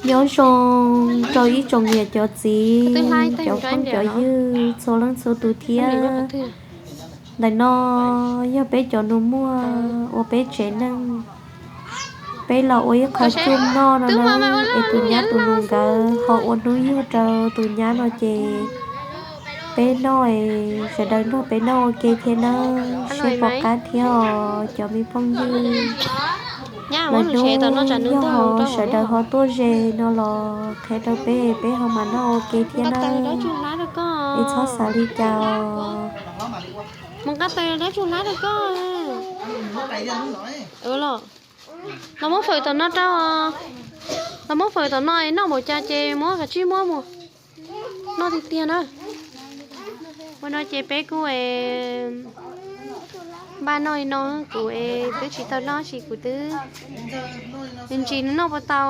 Nyob zoo rau ib tsoom niam cov txiv, cov phooj cov ywg txhua leej txhua tus thiab. Ntawm no yog peb cov nus muag ua peb tsev neeg, peb los ua ib qho tsuj noj no na, es tus nyab tus nus nkawd ho ua hnub yug rau tus nyab no ces peb noj es sawv daws nrog peb noj ua ke thiab nawb, seb puas qab thiab os cov me phooj ywg. Lwm hnub yog sawv daws ho tuaj ze no los qhia rau peb, peb ho mam noj ua ke thiab nawb. Es txhob xav li cas os. Los muab fawm tom no rau, los muab fawm tom no noj npaum cas ces muab kav tsij muab mus noj tiag tiag na. Ua no ces peb kuj npaj noj li no, kuv es twb tsis tau noj tsis kuv twb ntsis noj puas tau.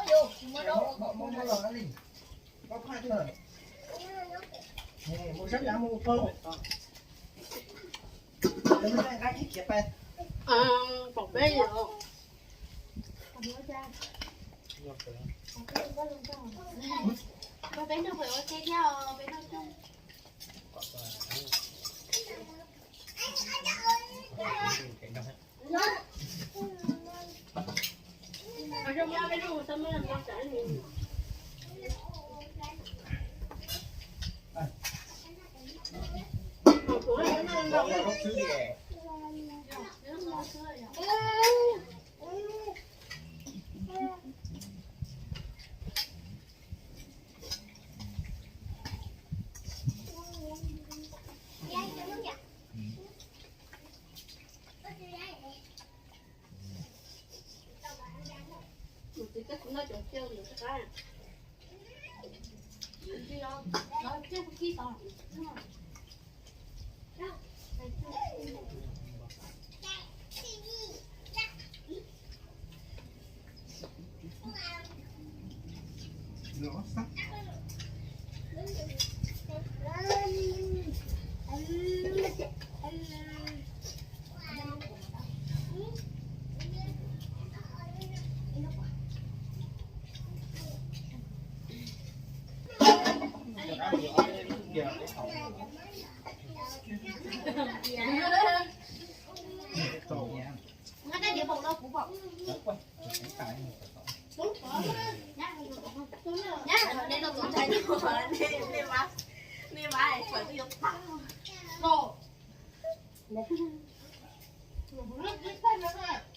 Pom peb yom. Peb nrog Huawei ua ke thiab os, peb nrog Trung.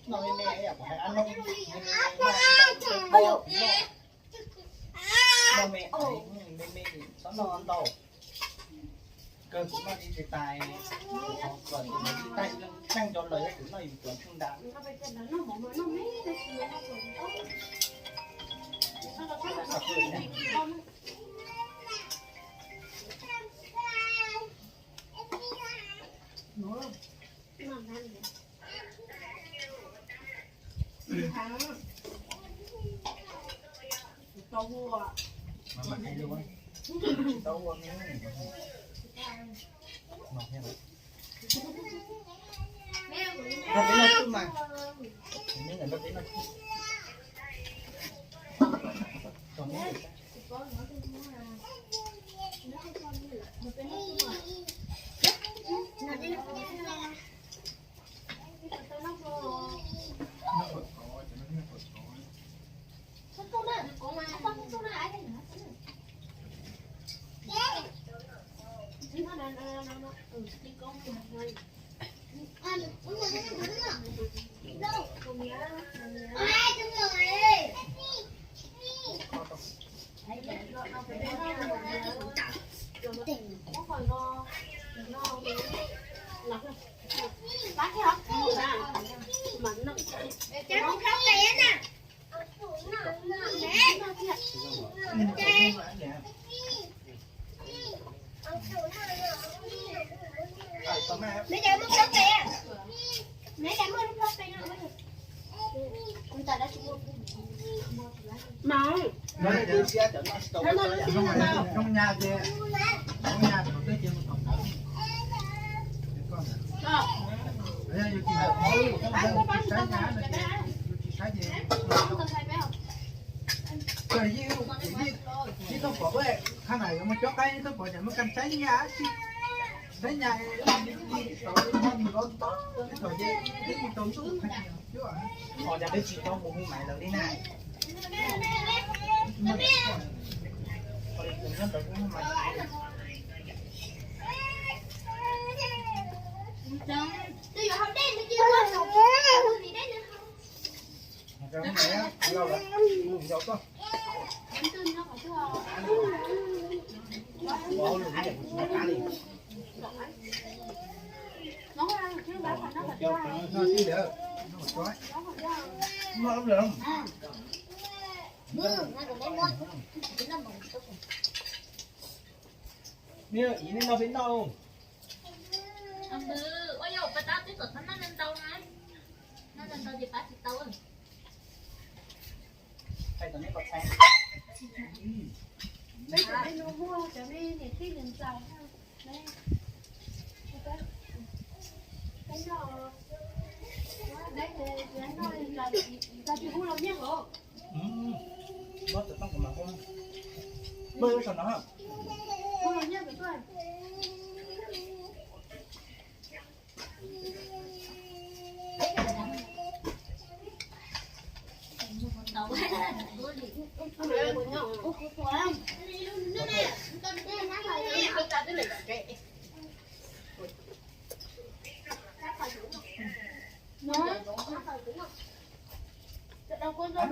Noj me ais, me me, txhob noj ntau. Kawg kuv noj ib tsis tas, kom tus ntawd tsis tas, leej cov lawm kuv noj yus cov ntswg nrad. Ib tug pom, qhov na yuav muaj cov qaib, ib tug pom ces muaj kas saib nyaj, saib nyaj, tau ib tog ces ib tug tau ntub, ho cas peb tsis tau mus hu maiv lawv li na. Ib, nej noj peb noj. Ua yog pas tab twb kom txhob noj ntau na. Noj ntau ces pab tsis tau. Peb cov me nyuam muaj cov me niam tij niam ntxawm, peb noj, peb noj, tsis hu los nyiaj os. Muab cov tooj kuv mam hu. Muab lub saum no. Hu los nyiaj kuv tuaj. Koj lawv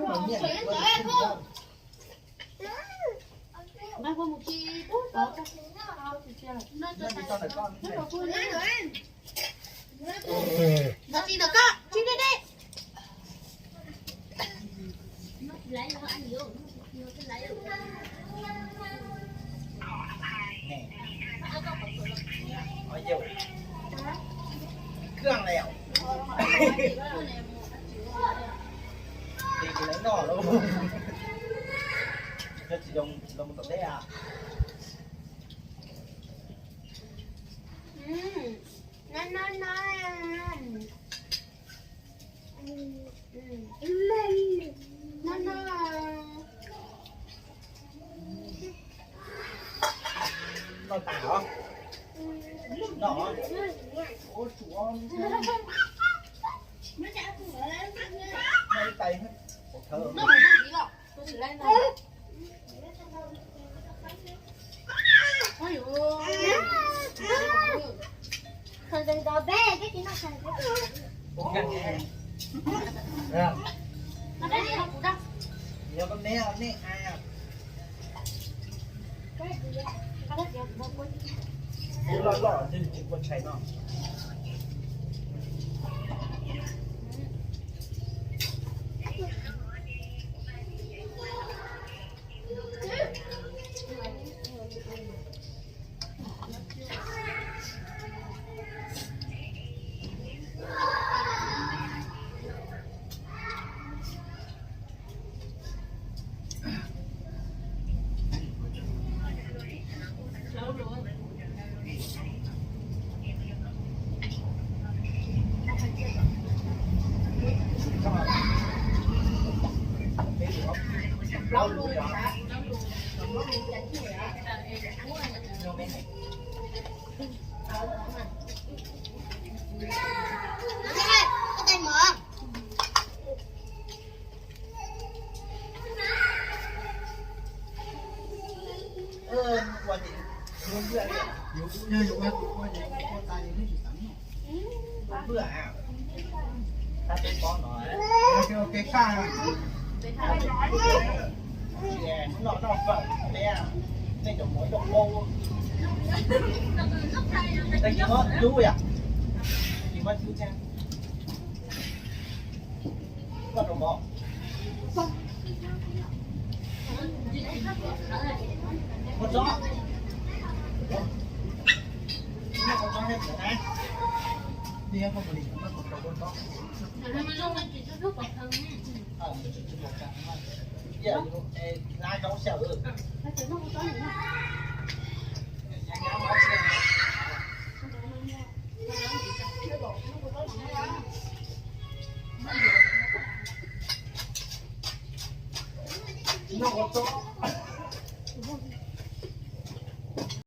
noj lauj. Yog tsis zoo los mus tom teb a. No no no. No no. Noj tas os. Noj os. Ua tsuav. Noj ib tais. Noj ib tais. Loj loj tsis kua tshais no. Ua ces Noj qos txob.